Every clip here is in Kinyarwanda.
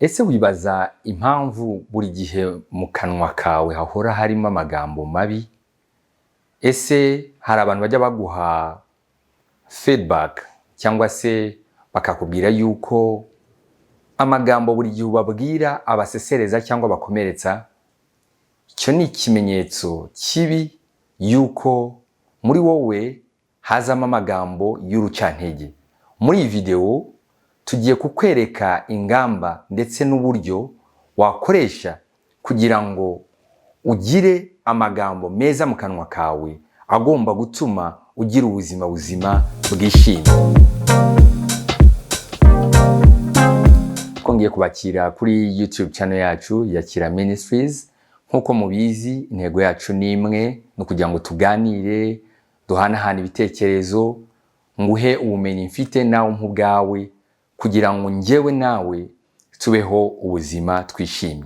Ese wibaza impamvu buri gihe mu kanwa kawe hahora harimo amagambo mabi? Ese hari abantu bajya baguha feedback cyangwa se bakakubwira yuko amagambo buri gihe ubabwira abasesereza cyangwa bakomeretsa? Icyo ni ikimenyetso kibi yuko muri wowe hazamo amagambo y'urucantege. Muri iyi videwo tugiye kukwereka ingamba ndetse n'uburyo wakoresha kugira ngo ugire amagambo meza mu kanwa kawe agomba gutuma ugira ubuzima buzima bwishimye. Twongeye kubakira kuri YouTube channel yacu ya Kira Ministries. Nk'uko mubizi, intego yacu ni imwe, ni ukugira ngo tuganire, duhanahane ibitekerezo, nguhe ubumenyi mfite nawe umpe ubwawe, kugira ngo njyewe nawe tubeho ubuzima twishimye.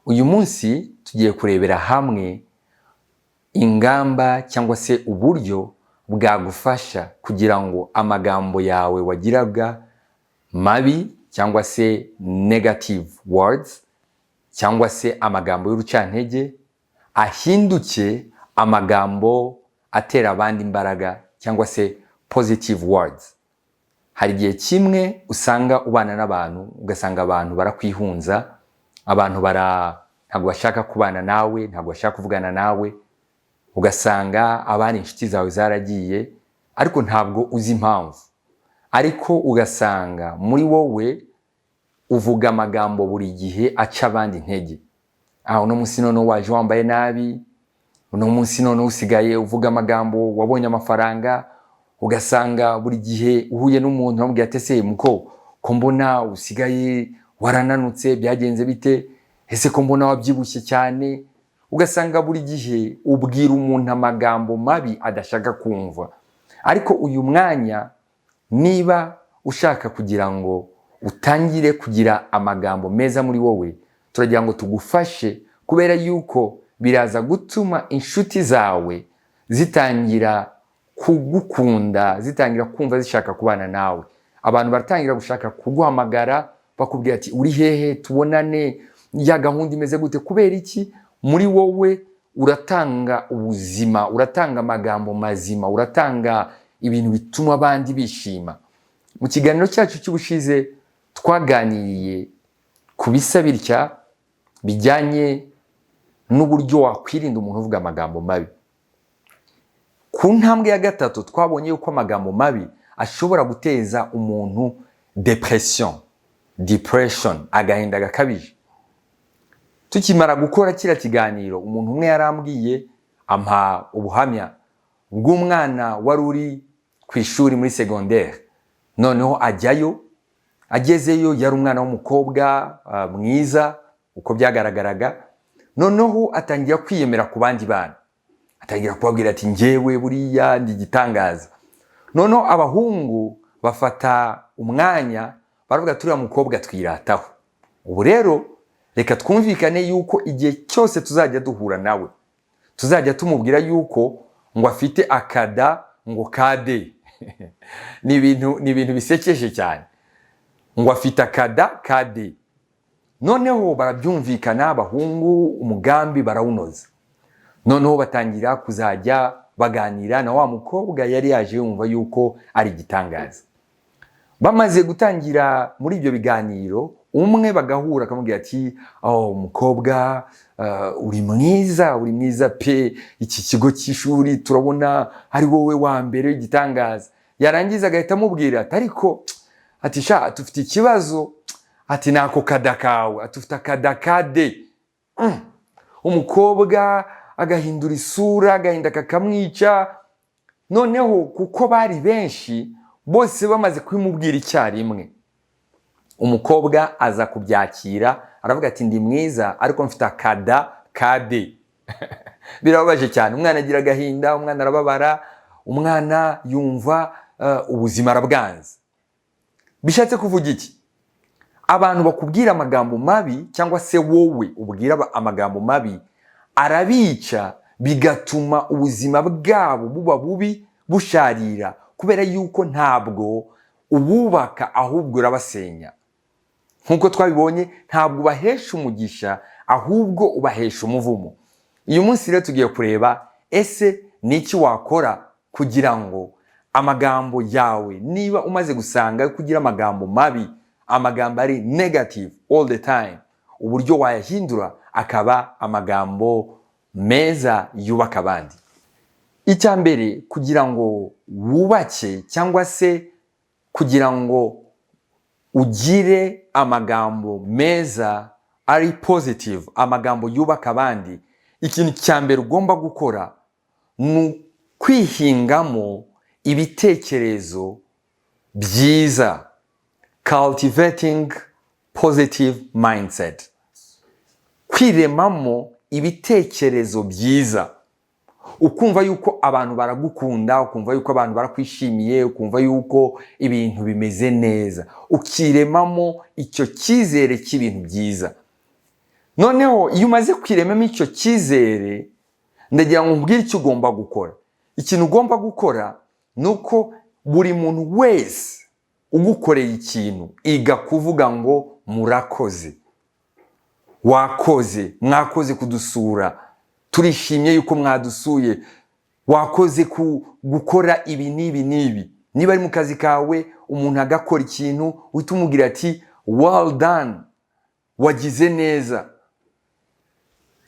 Uyu munsi tugiye kurebera hamwe ingamba cyangwa se uburyo bwagufasha kugira ngo amagambo yawe wagiraga mabi cyangwa se negative words cyangwa se amagambo y'urucantege ahinduke amagambo atera abandi imbaraga cyangwa se positive words. Hari igihe kimwe usanga ubana n'abantu, ugasanga abantu barakwihunza, abantu ntabwo bashaka kubana nawe, ntabwo bashaka kuvugana nawe, ugasanga abari inshuti zawe zaragiye, ariko ntabwo uzi impamvu. Ariko ugasanga muri wowe uvuga amagambo buri gihe aca abandi intege. Ah, uno munsi noneho waje wambaye nabi, uno munsi noneho usigaye uvuga amagambo wabonye amafaranga, ugasanga buri gihe uhuye n'umuntu uramubwira ati: "Ese muko, ko mbona usigaye warananutse, byagenze bite? Ese ko mbona wabyibushye cyane?" Ugasanga buri gihe ubwira umuntu amagambo mabi adashaka kumva. Ariko uyu mwanya, niba ushaka kugira ngo utangire kugira amagambo meza muri wowe, turagira ngo tugufashe, kubera yuko biraza gutuma inshuti zawe zitangira kugukunda, zitangira kumva zishaka kubana nawe. Abantu baratangira gushaka kuguhamagara, bakubwira ati: "Uri hehe? Tubonane, ya gahunda imeze gute?" Kubera iki? Muri wowe uratanga ubuzima, uratanga amagambo mazima, uratanga ibintu bituma abandi bishima. Mu kiganiro cyacu cy'ubushize twaganiriye ku bisa bitya bijyanye n'uburyo wakwirinda umuntu uvuga amagambo mabi. Ku ntambwe ya gatatu twabonye yuko amagambo mabi ashobora guteza umuntu depression, depression, agahinda gakabije. Tukimara gukora kiriya kiganiro, umuntu umwe yarambwiye, ampa ubuhamya bw'umwana wari uri ku ishuri muri secondaire. Noneho ajyayo, agezeyo yari umwana w'umukobwa mwiza uko byagaragaraga. Noneho atangira kwiyemera ku bandi bana, atangira kubabwira ati: "Njyewe buriya ndi igitangaza." Noneho abahungu bafata umwanya baravuga: "Turiya mukobwa twirataho. Ubu rero reka twumvikane yuko igihe cyose tuzajya duhura nawe tuzajya tumubwira yuko ngo afite akada ngo kade." Ni ibintu bisekeje cyane, ngo afite akada kade. Noneho barabyumvikana abahungu, umugambi barawunoza. Noneho batangira kuzajya baganira na wa mukobwa yari yaje yumva yuko ari igitangaza. Bamaze gutangira muri ibyo biganiro, umwe bagahura akamubwira ati: "Oh umukobwa, uri mwiza, uri mwiza pe, iki kigo cy'ishuri turabona ari wowe wa mbere w'igitangaza." Yarangiza agahita amubwira ati: "Ariko," ati, "sha tufite ikibazo," ati, "nako kada kawe," ati, "ufite akada kade." Umukobwa agahindura isura, agahinda kakamwica. Noneho kuko bari benshi, bose bamaze kubimubwira icyarimwe, umukobwa aza kubyakira, aravuga ati: "Ndi mwiza, ariko mfite akada kade." Birababaje cyane. Umwana agira agahinda, umwana arababara, umwana yumva ubuzima arabwanze. Bishatse kuvuga iki? Abantu bakubwira amagambo mabi cyangwa se wowe ubwira amagambo mabi arabica, bigatuma ubuzima bwabo buba bubi, busharira, kubera yuko ntabwo ububaka, ahubwo urabasenya. Nk'uko twabibonye, ntabwo ubahesha umugisha, ahubwo ubahesha umuvumo. Uyu munsi rero tugiye kureba: ese ni iki wakora kugira ngo amagambo yawe, niba umaze gusanga kugira amagambo mabi, amagambo ari negative all the time, uburyo wayahindura akaba amagambo meza yubaka abandi? Icya mbere, kugira ngo wubake cyangwa se kugira ngo ugire amagambo meza ari positive, amagambo yubaka abandi, ikintu cya mbere ugomba gukora ni ukwihingamo ibitekerezo byiza, cultivating positive mindset, kwiremamo ibitekerezo byiza, ukumva yuko abantu baragukunda, ukumva yuko abantu barakwishimiye, ukumva yuko ibintu bimeze neza, ukiremamo icyo cyizere cy'ibintu byiza. Noneho iyo umaze kwiremamo icyo cyizere, ndagira ngo nkubwire icyo ugomba gukora. Ikintu ugomba gukora ni uko buri muntu wese ugukoreye ikintu, iga kuvuga ngo "Murakoze", "Wakoze", "Mwakoze kudusura", "Turishimye yuko mwadusuye", "Wakoze ku gukora ibi n'ibi n'ibi". Niba ari mu kazi kawe, umuntu agakora ikintu, uhita umubwira ati "Well done", "Wagize neza".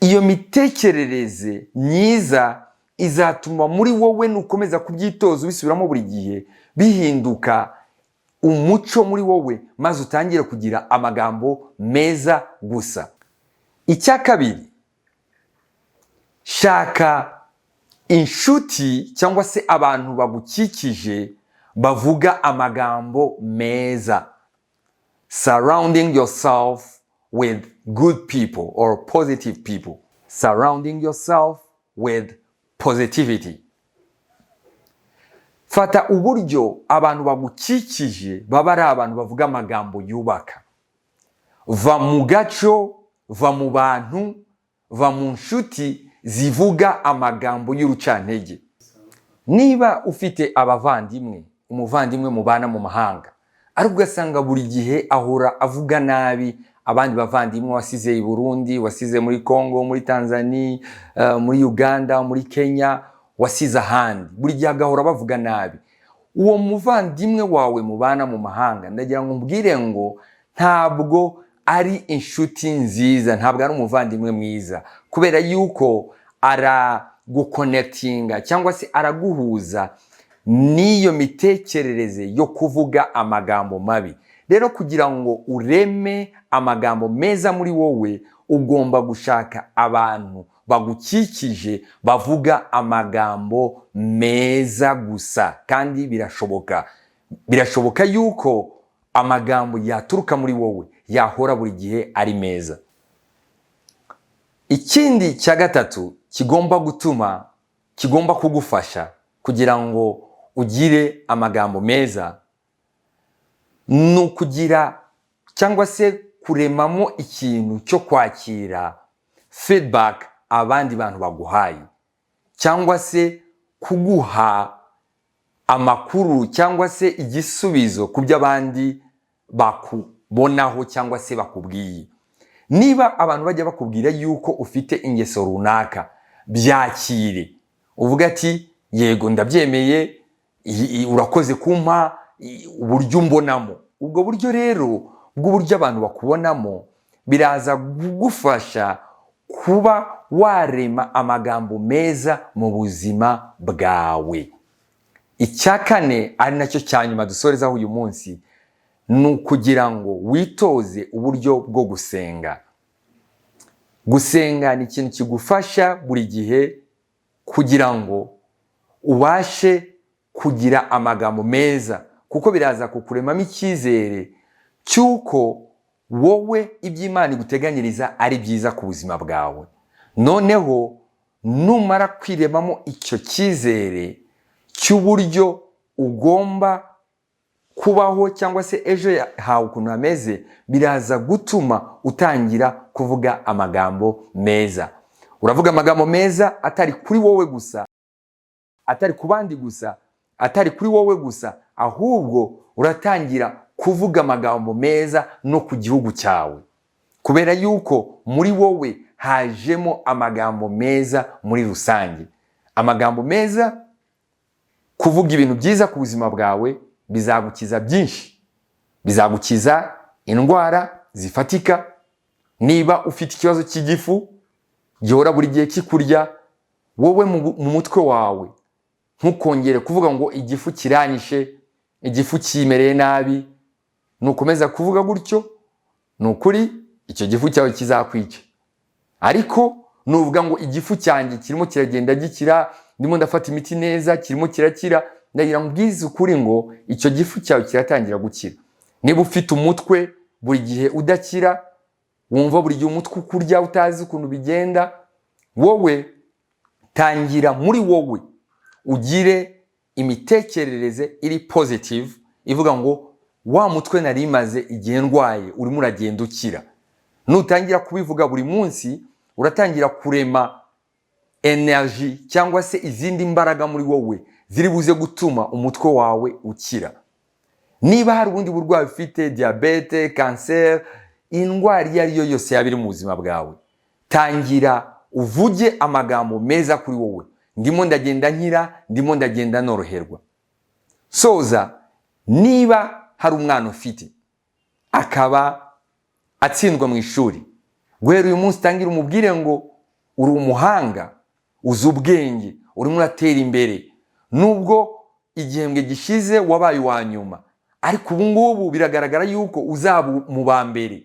Iyo mitekerereze myiza izatuma muri wowe, nukomeza kubyitoza, ubisubiramo buri gihe, bihinduka umuco muri wowe, maze utangire kugira amagambo meza gusa. Icya kabiri, shaka inshuti cyangwa se abantu bagukikije bavuga amagambo meza, surrounding yourself with good people or positive people, surrounding yourself with positivity. Fata uburyo abantu bagukikije baba ari abantu bavuga amagambo yubaka. Va mu gaco, va mu bantu, va mu nshuti zivuga amagambo y'urucantege. Niba ufite abavandimwe, umuvandimwe mubana mu mahanga, ariko ugasanga buri gihe ahora avuga nabi abandi bavandimwe wasize i Burundi, wasize muri Congo, muri Tanzania, muri Uganda, muri Kenya, wasize ahandi, buri gihe agahora bavuga nabi uwo muvandimwe wawe mubana mu mahanga, ndagira ngo mbwire ngo ntabwo ari inshuti nziza, ntabwo ari umuvandimwe mwiza, kubera yuko araguconnectinga cyangwa se araguhuza n'iyo mitekerereze yo kuvuga amagambo mabi. Rero kugira ngo ureme amagambo meza muri wowe, ugomba gushaka abantu bagukikije bavuga amagambo meza gusa. Kandi birashoboka, birashoboka yuko amagambo yaturuka muri wowe yahora buri gihe ari meza. Ikindi cya gatatu kigomba gutuma, kigomba kugufasha kugira ngo ugire amagambo meza, ni ukugira cyangwa se kuremamo ikintu cyo kwakira feedback abandi bantu baguhaye, cyangwa se kuguha amakuru cyangwa se igisubizo ku byo abandi bakubonaho cyangwa se bakubwiye. Niba abantu bajya bakubwira yuko ufite ingeso runaka, byakire, uvuga ati "Yego, ndabyemeye, urakoze kumpa uburyo umbonamo." Ubwo buryo rero bw'uburyo abantu bakubonamo biraza kugufasha kuba warema amagambo meza mu buzima bwawe. Icya kane, ari nacyo cya nyuma dusorezaho uyu munsi, ni ukugira ngo witoze uburyo bwo gusenga. Gusenga ni ikintu kigufasha buri gihe kugira ngo ubashe kugira amagambo meza, kuko biraza kukuremamo icyizere cy'uko wowe ibyo Imana iguteganyiriza ari byiza ku buzima bwawe. Noneho numara kwiremamo icyo cyizere cy'uburyo ugomba kubaho cyangwa se ejo hawe ukuntu hameze, biraza gutuma utangira kuvuga amagambo meza. Uravuga amagambo meza atari kuri wowe gusa, atari ku bandi gusa, atari kuri wowe gusa, ahubwo uratangira kuvuga amagambo meza no ku gihugu cyawe, kubera yuko muri wowe hajemo amagambo meza muri rusange. Amagambo meza, kuvuga ibintu byiza ku buzima bwawe, bizagukiza byinshi, bizagukiza indwara zifatika. Niba ufite ikibazo cy'igifu gihora buri gihe kikurya, wowe mu mutwe wawe ntukongere kuvuga ngo "Igifu kiranyishe, igifu kimereye nabi." Nukomeza kuvuga gutyo, ni ukuri icyo gifu cyawe kizakwica. Ariko nuvuga ngo "Igifu cyanjye kirimo kiragenda gikira, ndimo ndafata imiti neza, kirimo kirakira," ndagira ngo ubwize ukuri ngo icyo gifu cyawe kiratangira gukira. Niba ufite umutwe buri gihe udakira, wumva buri gihe umutwe ukurya utazi ukuntu bigenda, wowe tangira muri wowe ugire imitekerereze iri positive ivuga ngo "Wa mutwe nari maze igihe ndwaye urimo uragenda ukira." Nutangira kubivuga buri munsi, uratangira kurema energy cyangwa se izindi mbaraga muri wowe ziri buze gutuma umutwe wawe ukira. Niba hari ubundi burwayi ufite, diyabete, kanseri, indwara iyo ari yo yose yaba iri mu buzima bwawe, tangira uvuge amagambo meza kuri wowe: "Ndimo ndagenda nkira, ndimo ndagenda noroherwa." Soza, niba hari umwana ufite akaba atsindwa mu ishuri, guhera uyu munsi tangira umubwire ngo "Uri umuhanga, uzi ubwenge, urimo uratera imbere. Nubwo igihembwe gishize wabaye uwa nyuma, ariko ubu ngubu biragaragara yuko uzaba mu ba mbere."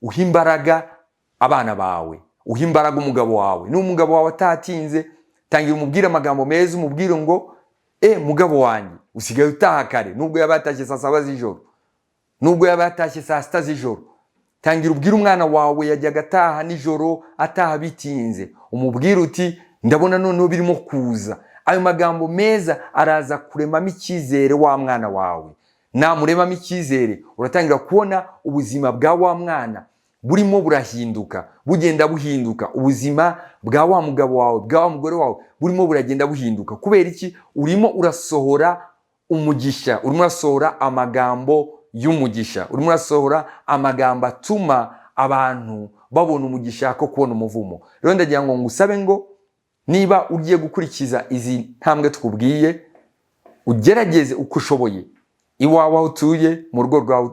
Uha imbaraga abana bawe, uha imbaraga umugabo wawe. Niba umugabo wawe atatinze, tangira umubwire amagambo meza, umubwire ngo "E mugabo wanjye, usigaye utaha kare," nubwo yaba yatashye saa 7 z'ijoro, nubwo yaba yatashye saa 6 z'ijoro. Tangira ubwire umwana wawe yajyaga ataha nijoro, ataha bitinze, umubwire uti "Ndabona noneho birimo kuza." Ayo magambo meza araza kuremamo icyizere wa mwana wawe. Namuremamo icyizere, uratangira kubona ubuzima bwa wa mwana burimo burahinduka, bugenda buhinduka. Ubuzima bwa wa mugabo wawe, bwa wa mugore wawe burimo buragenda buhinduka. Kubera iki? Urimo urasohora umugisha, urimo urasohora amagambo y'umugisha, urimo urasohora amagambo atuma abantu babona umugisha ko kubona umuvumo. Rero ndagira ngo ngusabe ngo niba ugiye gukurikiza izi ntambwe tukubwiye, ugerageze uko ushoboye iwawe aho utuye, mu rugo rwawe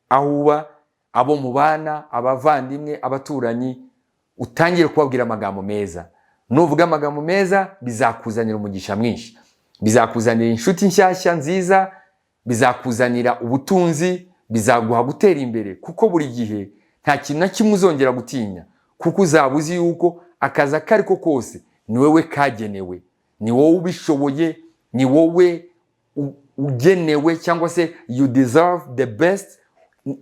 aho uba, abo mubana, abavandimwe, abaturanyi, utangire kubabwira amagambo meza. Nuvuga amagambo meza, bizakuzanira umugisha mwinshi, bizakuzanira inshuti nshyashya nziza, bizakuzanira ubutunzi, bizaguha gutera imbere, kuko buri gihe nta kintu na kimwe uzongera gutinya, kuko uzaba uzi yuko akazi ako ari ko kose ni wowe kagenewe, ni wowe ubishoboye, ni wowe ugenewe, cyangwa se you deserve the best.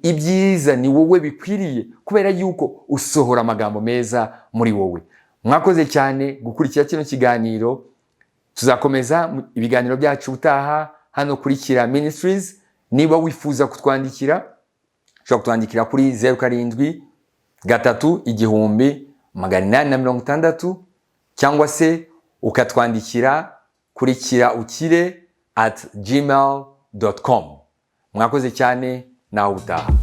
Ibyiza ni wowe bikwiriye, kubera yuko usohora amagambo meza muri wowe. Mwakoze cyane gukurikira kino kiganiro. Tuzakomeza ibiganiro byacu ubutaha hano kuri Kira Ministries. Niba wifuza kutwandikira, ushobora kutwandikira kuri 073 1860, cyangwa se ukatwandikira kuri kiraukire@gmail.com. Mwakoze cyane, nawe utaha.